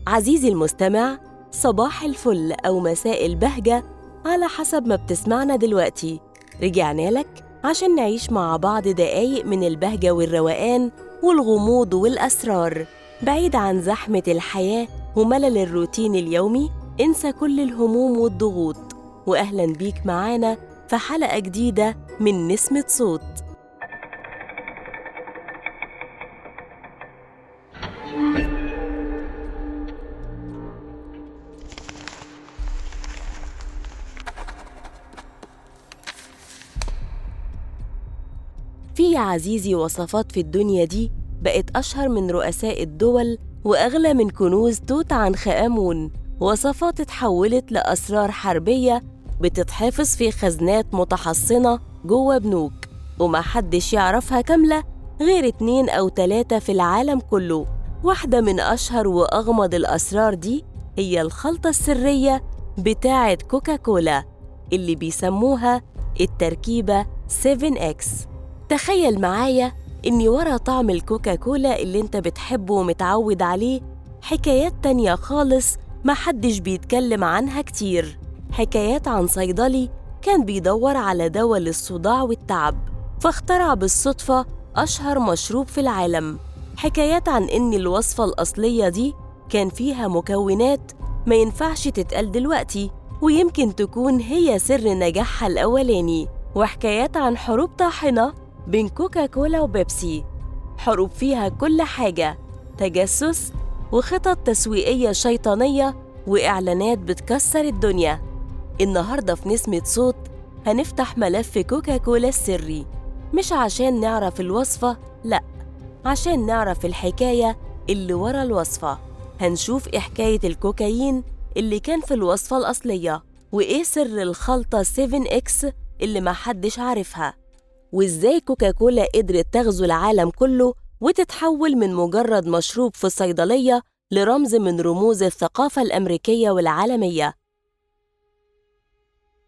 عزيزي المستمع، صباح الفل أو مساء البهجة على حسب ما بتسمعنا دلوقتي. رجعنا لك عشان نعيش مع بعض دقايق من البهجة والروقان والغموض والأسرار، بعيد عن زحمة الحياة وملل الروتين اليومي. انسى كل الهموم والضغوط، وأهلا بيك معانا في حلقة جديدة من نسمة صوت. في يا عزيزي وصفات في الدنيا دي بقت أشهر من رؤساء الدول وأغلى من كنوز توت عنخ آمون، وصفات اتحولت لأسرار حربية بتتحفظ في خزنات متحصنة جوه بنوك، وما حدش يعرفها كاملة غير 2 أو 3 في العالم كله. واحدة من أشهر وأغمض الأسرار دي هي الخلطة السرية بتاعة كوكاكولا اللي بيسموها التركيبة 7X. تخيل معايا إن ورا طعم الكوكاكولا اللي انت بتحبه ومتعود عليه حكايات تانية خالص ما حدش بيتكلم عنها كتير. حكايات عن صيدلي كان بيدور على دواء للصداع والتعب، فاخترع بالصدفة أشهر مشروب في العالم. حكايات عن إن الوصفة الأصلية دي كان فيها مكونات ما ينفعش تتقال دلوقتي، ويمكن تكون هي سر نجاحها الأولاني. وحكايات عن حروب طاحنة بين كوكاكولا وبيبسي، حروب فيها كل حاجة، تجسس وخطط تسويقية شيطانية وإعلانات بتكسر الدنيا. النهاردة في نسمة صوت هنفتح ملف كوكاكولا السري، مش عشان نعرف الوصفة، لأ، عشان نعرف الحكاية اللي ورا الوصفة. هنشوف إيه حكاية الكوكايين اللي كان في الوصفة الأصلية، وإيه سر الخلطة 7X اللي ما حدش عارفها، وإزاي كوكاكولا قدرت تغزو العالم كله وتتحول من مجرد مشروب في الصيدلية لرمز من رموز الثقافة الأمريكية والعالمية.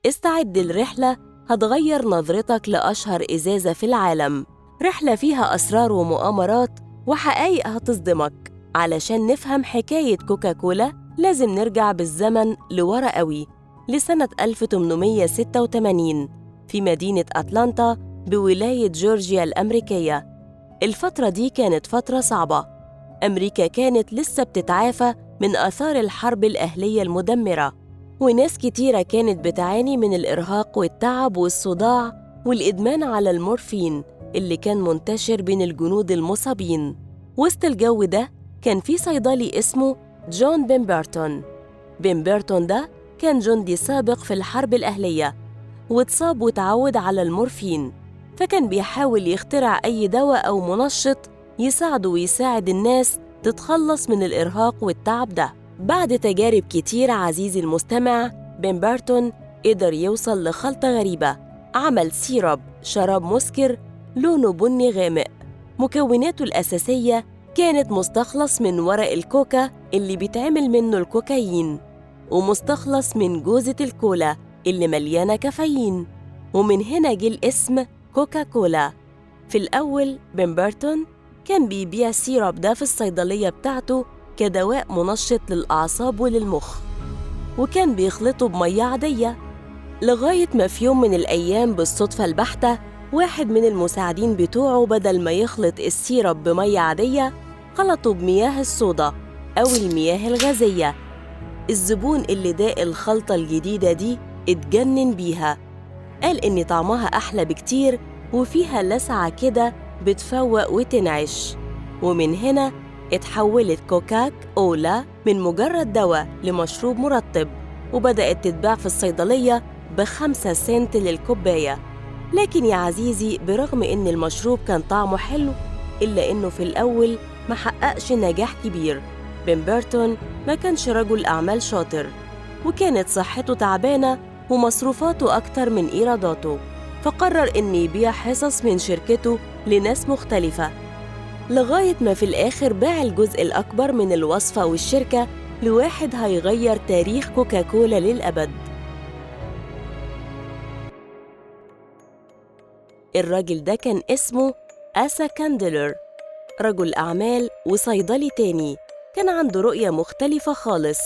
استعد لرحلة هتغير نظرتك لأشهر إزازة في العالم، رحلة فيها أسرار ومؤامرات وحقائق هتصدمك. علشان نفهم حكاية كوكاكولا لازم نرجع بالزمن لورا قوي، لسنة 1886 في مدينة أتلانتا بولاية جورجيا الأمريكية. الفترة دي كانت فترة صعبة، أمريكا كانت لسه بتتعافى من آثار الحرب الأهلية المدمرة، وناس كتيرة كانت بتعاني من الإرهاق والتعب والصداع والإدمان على المورفين اللي كان منتشر بين الجنود المصابين. وسط الجو ده كان في صيدلي اسمه جون بيمبرتون. بيمبرتون ده كان جندي سابق في الحرب الأهلية، واتصاب وتعود على المورفين، فكان بيحاول يخترع أي دواء أو منشط يساعده ويساعد الناس تتخلص من الإرهاق والتعب ده. بعد تجارب كتير عزيزي المستمع، بيمبرتون قدر يوصل لخلطة غريبة. عمل syrup، شراب مسكر لونه بني غامق، مكوناته الأساسية كانت مستخلص من ورق الكوكا اللي بيتعمل منه الكوكايين، ومستخلص من جوزة الكولا اللي مليانة كافيين، ومن هنا جه الاسم كوكاكولا. في الأول بيمبرتون كان بيبيع syrup ده في الصيدلية بتاعته كدواء منشط للأعصاب وللمخ، وكان بيخلطه بمية عادية، لغاية ما في يوم من الأيام بالصدفة البحتة واحد من المساعدين بتوعه بدل ما يخلط ال syrup بمية عادية خلطه بمياه الصودا أو المياه الغازية. الزبون اللي داق الخلطة الجديدة دي اتجنن بيها، قال إن طعمها أحلى بكتير وفيها لسعة كده بتفوق وتنعش. ومن هنا اتحولت كوكاك أولا من مجرد دواء لمشروب مرطب، وبدأت تتباع في الصيدلية ب5 سنت للكوباية. لكن يا عزيزي، برغم إن المشروب كان طعمه حلو، إلا إنه في الأول ما حققش نجاح كبير. بيمبرتون ما كانش رجل أعمال شاطر، وكانت صحته تعبانة ومصروفاته أكتر من إيراداته، فقرر إن يبيع حصص من شركته لناس مختلفة، لغاية ما في الآخر باع الجزء الأكبر من الوصفة والشركة لواحد هيغير تاريخ كوكاكولا للأبد. الراجل ده كان اسمه آسا كاندلر، رجل أعمال وصيدلي تاني. كان عنده رؤية مختلفة خالص.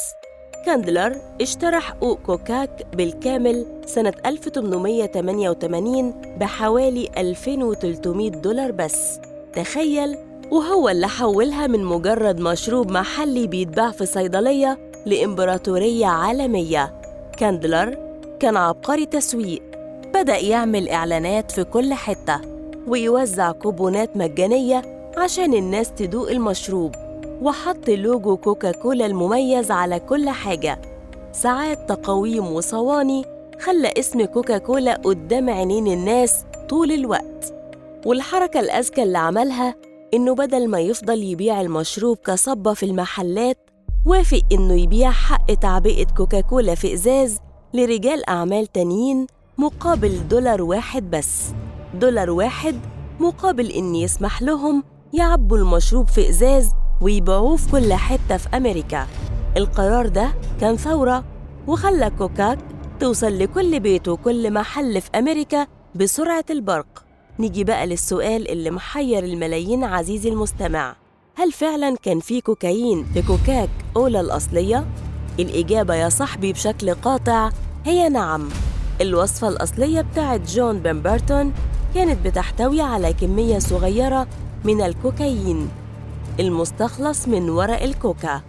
كاندلر اشترى حقوق كوكاك بالكامل سنة 1888 بحوالي $2300 بس. تخيل، وهو اللي حولها من مجرد مشروب محلي بيتباع في صيدلية لإمبراطورية عالمية. كاندلر كان عبقري تسويق، بدأ يعمل إعلانات في كل حتة ويوزع كوبونات مجانية عشان الناس تدوق المشروب، وحط لوجو كوكاكولا المميز على كل حاجة، ساعات تقاويم وصواني، خلى اسم كوكاكولا قدام عينين الناس طول الوقت. والحركة الأذكى اللي عملها إنه بدل ما يفضل يبيع المشروب كصبة في المحلات، وافق إنه يبيع حق تعبئة كوكاكولا في إزاز لرجال أعمال تانيين مقابل $1 بس. $1 مقابل إن يسمح لهم يعبوا المشروب في إزاز ويبيعوه في كل حتة في أمريكا. القرار ده كان ثورة، وخلى كوكاك توصل لكل بيت وكل محل في أمريكا بسرعة البرق. نيجي بقى للسؤال اللي محير الملايين عزيزي المستمع، هل فعلاً كان في كوكايين في كوكاك أولا الأصلية؟ الإجابة يا صاحبي بشكل قاطع هي نعم. الوصفة الأصلية بتاعت جون بمبرتون كانت بتحتوي على كمية صغيرة من الكوكايين المستخلص من ورق الكوكا،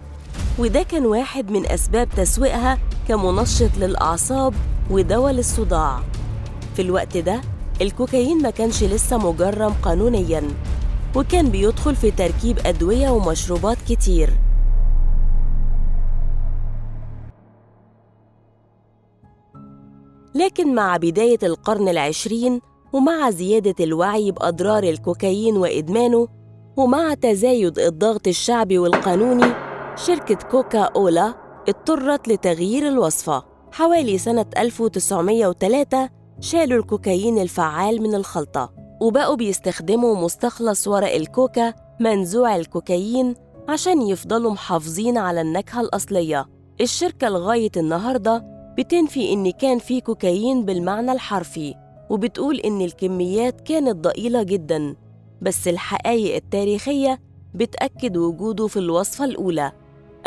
وده كان واحد من أسباب تسويقها كمنشط للأعصاب ودواء للصداع. في الوقت ده الكوكايين ما كانش لسه مجرم قانونياً، وكان بيدخل في تركيب أدوية ومشروبات كتير. لكن مع بداية القرن العشرين ومع زيادة الوعي بأضرار الكوكايين وإدمانه، ومع تزايد الضغط الشعبي والقانوني، شركة كوكا أولا اضطرت لتغيير الوصفة. حوالي سنة 1903 شالوا الكوكايين الفعال من الخلطة، وبقوا بيستخدموا مستخلص ورق الكوكا منزوع الكوكايين عشان يفضلوا محافظين على النكهة الأصلية. الشركة لغاية النهاردة بتنفي إن كان في كوكايين بالمعنى الحرفي، وبتقول إن الكميات كانت ضئيلة جداً، بس الحقائق التاريخية بتأكد وجوده في الوصفة الأولى.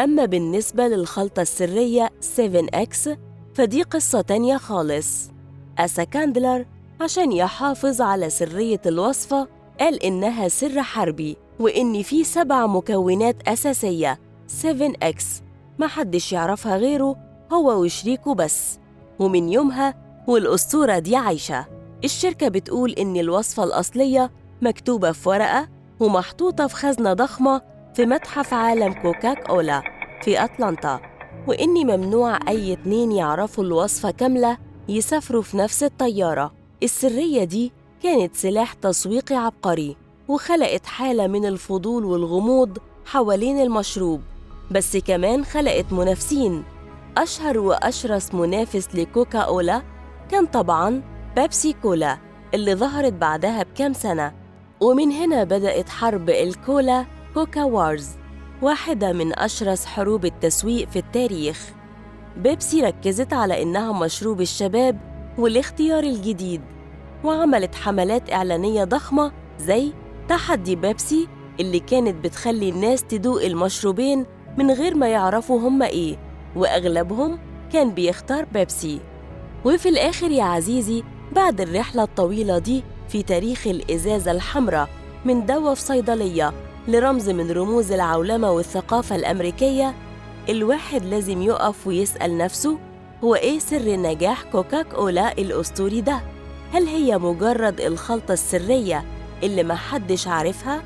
أما بالنسبة للخلطة السرية 7X فدي قصة تانية خالص. أسا كاندلر عشان يحافظ على سرية الوصفة قال إنها سر حربي، وإن في 7 مكونات أساسية 7X محدش يعرفها غيره هو وشريكه بس، ومن يومها والأسطورة دي عايشة. الشركة بتقول إن الوصفة الأصلية مكتوبة في ورقة ومحطوطة في خزنة ضخمة في متحف عالم كوكاك أولا في أتلانتا، وإن ممنوع أي 2 يعرفوا الوصفة كاملة يسافروا في نفس الطيارة. السرية دي كانت سلاح تسويقي عبقري، وخلقت حالة من الفضول والغموض حوالين المشروب، بس كمان خلقت منافسين. أشهر وأشرس منافس لكوكا أولا كان طبعاً بيبسي كولا اللي ظهرت بعدها بكام سنة، ومن هنا بدأت حرب الكولا كوكا wars، واحدة من أشرس حروب التسويق في التاريخ. بيبسي ركزت على إنها مشروب الشباب والاختيار الجديد، وعملت حملات إعلانية ضخمة زي تحدي بيبسي اللي كانت بتخلي الناس تدوق المشروبين من غير ما يعرفوا هما إيه، وأغلبهم كان بيختار بيبسي. وفي الآخر يا عزيزي، بعد الرحلة الطويلة دي في تاريخ الإزازة الحمراء من دواء في صيدلية لرمز من رموز العولمة والثقافة الأمريكية، الواحد لازم يقف ويسأل نفسه هو إيه سر نجاح كوكاك أولا الأسطوري ده؟ هل هي مجرد الخلطة السرية اللي محدش عارفها؟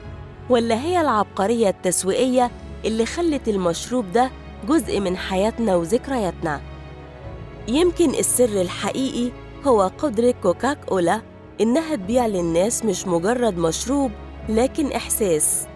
ولا هي العبقرية التسويقية اللي خلت المشروب ده جزء من حياتنا وذكرياتنا؟ يمكن السر الحقيقي هو قدرة كوكاك أولا إنها تبيع للناس مش مجرد مشروب، لكن إحساس،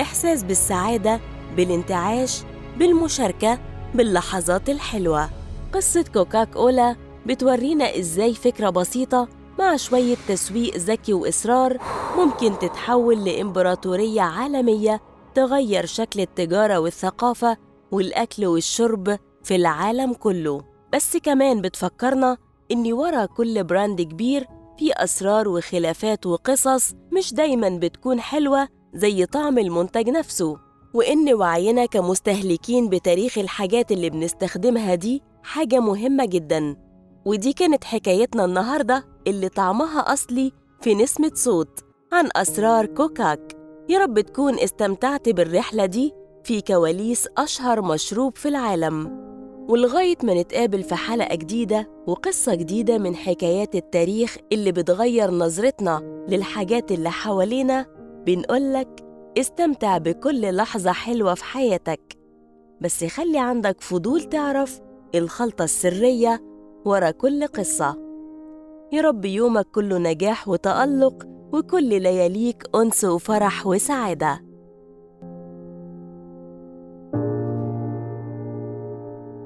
إحساس بالسعادة، بالانتعاش، بالمشاركة، باللحظات الحلوة. قصة كوكاك أولا بتورينا إزاي فكرة بسيطة مع شوية تسويق ذكي وإصرار ممكن تتحول لإمبراطورية عالمية تغير شكل التجارة والثقافة والأكل والشرب في العالم كله. بس كمان بتفكرنا إن ورا كل brand كبير في أسرار وخلافات وقصص مش دايماً بتكون حلوة زي طعم المنتج نفسه. وإن وعينا كمستهلكين بتاريخ الحاجات اللي بنستخدمها دي حاجة مهمة جداً. ودي كانت حكايتنا النهاردة اللي طعمها أصلي في نسمة صوت عن أسرار كوكاك. يا رب تكون استمتعت بالرحلة دي في كواليس أشهر مشروب في العالم. ولغاية ما نتقابل في حلقة جديدة وقصة جديدة من حكايات التاريخ اللي بتغير نظرتنا للحاجات اللي حوالينا، بنقولك استمتع بكل لحظة حلوة في حياتك، بس خلي عندك فضول تعرف الخلطة السرية ورا كل قصة. يا رب يومك كله نجاح وتألق، وكل لياليك أنس وفرح وسعادة.